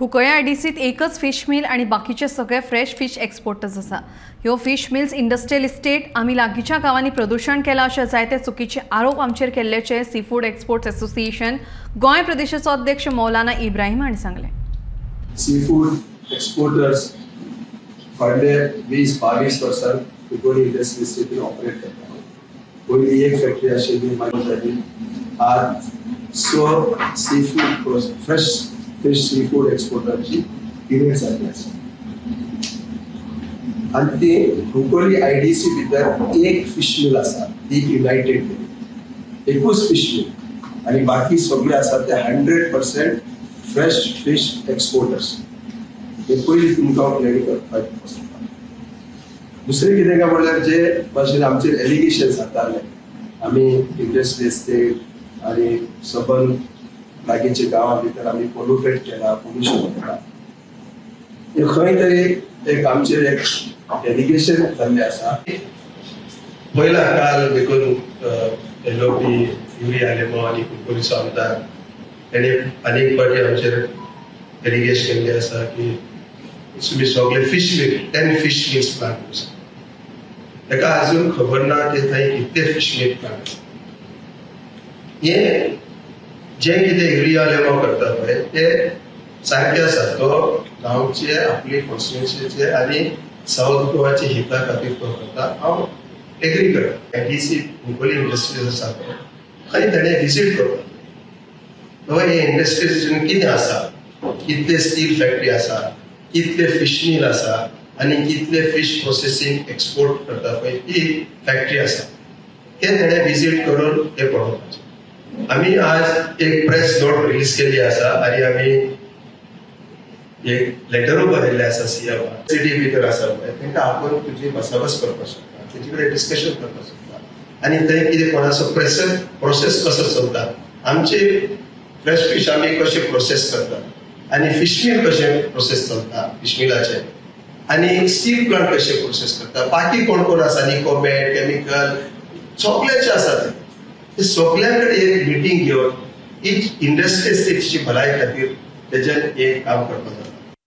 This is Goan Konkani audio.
कुंकळ्ळे आयडीसीत एकच फिश मिल आनी बाकीचे सगळे फ्रेश फिश एक्सपोर्टर्स आसा. ह्यो फिश मिल्स इंडस्ट्रियल इस्टेट आमी लागींच्या गांवांनी प्रदूशण केलां अशे जायते चुकीचे आरोप आमचेर केल्ल्याचे sea food exports association Goa प्रदेशाचो अध्यक्ष मौलाना इब्राहिम हांणी सांगलें. सी फूड एक्सपोर्टर्स फाटले 20-22 वर्सां कुंकळ्ळी इंडस्ट्रियल इस्टेटीन ऑपरेट करता. पयलीं एक फॅक्टरी आशिल्ली, मागीर जाली. आज 100 sea food fresh fish sea food एक्सपोर्टाची unit जाल्ली आसा आनी ती कुंकळ्ळी आयडीसी भितर एक फिश मिल आसा, ती युनायटेड एकूच फिश मिल आनी बाकी सगळे आसा ते 100% फ्रेश फिश एक्सपोर्टर्स. हे पयलीं तुमकां हांव क्लियर करपाक सोदता. दुसरें कितें काय म्हणल्यार जे भाशेन आमचेर एलिगेशन जाताले, आमी इंडस्ट्रियल इस्टेट आनी सबंद लागींच्या गांवां भितर आमी पोल्युटेट केला, पोल्युशन केला, हे खंय तरी एक आमचेर एक एलिगेशन जाल्लें आसा. पयला काल देखून एलओपी युरी आलेमो आनी कुंकळ्ळीचो आमदार तेणे अनेक फावटी आमचेर एलिगेशन केल्लें आसा की तुमी सगळे fish mill 10 fish mills plant आसा. ताका अजून खबर ना की थंय कितले फिश मिल प्लांट आसा. हें जें कितें युरी आलेमो करता पळय तें सारकें आसा. तो गांवचे आपले कॉन्स्टिट्युएन्सीचे आनी सावथ गोवाच्या हिता खातीर तो करता. हांव एग्री करता. आयडीसी कुंकळ्ळी इंडस्ट्रीज आसा पळय खंय ताणें विजीट करपाक, हे इंडस्ट्रीज कितें आसा, कितले स्टील फॅक्टरी आसा, कितले फिश मिल आसा आनी कितले फिश प्रोसेसींग एक्सपोर्ट करता पळय ती फॅक्टरी आसा, ते ताणें विजीट करून ते पळोवपाचें. आमी आज एक प्रेस नोट रिलीज केल्ली आसा आनी आमी एक लेटरूय बरयल्लें आसा सीएम सिटी भितर आसा पळय तांकां आपोवन तुजी भासाभास करपाक शकता, तेजे कडेन डिस्कशन करपाक शकता आनी थंय कितें कोणाचो प्रोसेस कसो चलता, आमचे फ्रेश फिश आमी कशें प्रोसेस करतात आनी फिश मिल कशें प्रोसेस चलता फिश मिलाचें आनी स्टील प्लांट कशें प्रोसेस करता, बाकी कोण कोण आसा निकोमॅट केमिकल सगळ्याचे आसा ते सगळ्या कडेन एक मिटींग घेवन इच इंडस्ट्री इस्टेटची भलाय खातीर तेज्यान एक काम करपाक जाता.